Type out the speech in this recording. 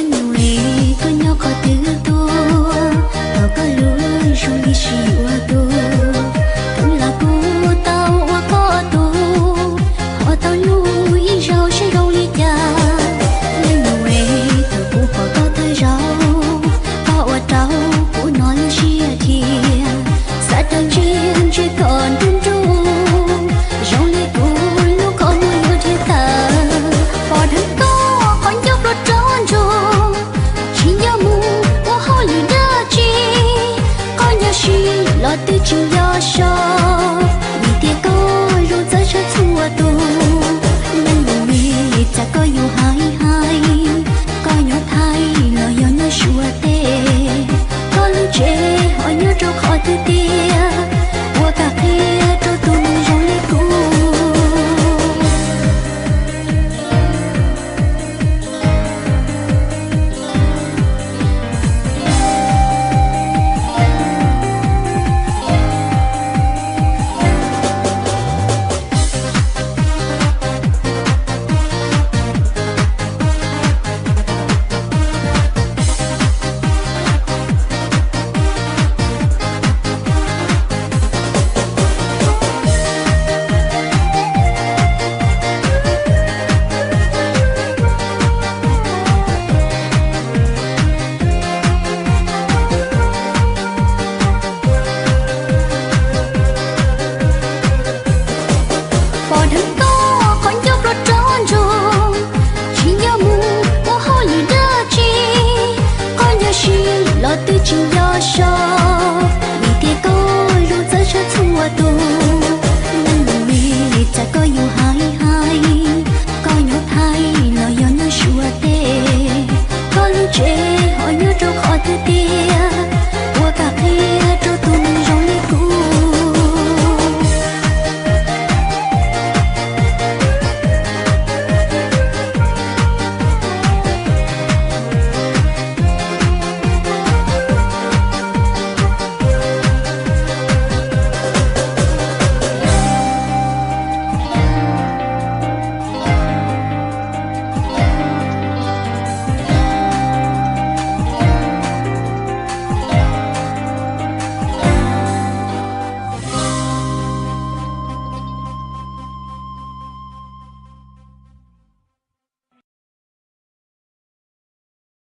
Leej nus es, koj nyob qhov twg tuaj, thov koj lub zoo li sib ua tus, kheev los kuv tau ua koj tus, ho tau hlub ib zaug saib zoo li cas. Leej nus es, thaum kuv pom koj tag zog, koj ua rau kuv hnov lub siab dhia, xav rau ntsia ntsia koj nruab nruab, zoo li kuv lub qhov muag yuav dhia tawm. Pom dheev koj qhov ncauj plua rog ntsuag, tsis nco mus ua hauj lwm dab tsi, koj nyob sim los twb tsis nco so, vim tias koj zoo txawv tshaj txhua tus. Leej nus es, txawm koj yuav hais hais, koj nyob Thaib los yog nyob Suav teb, koj lub tsev ho nyob rau qhov twg tiag, puas kam qhia rau tus neeg zoo li kuv. Pom dheev koj qhov ncauj plua rog ntsuag, tsis nco mus ua hauj lwm dab tsi, koj nyob sim los twb tsis nco so, vim tias koj zoo txawv tshaj txhua tus. Leej nus es, txawm koj yuav hais hais, koj nyob Thaib los yog nyob Suav teb, koj lub tsev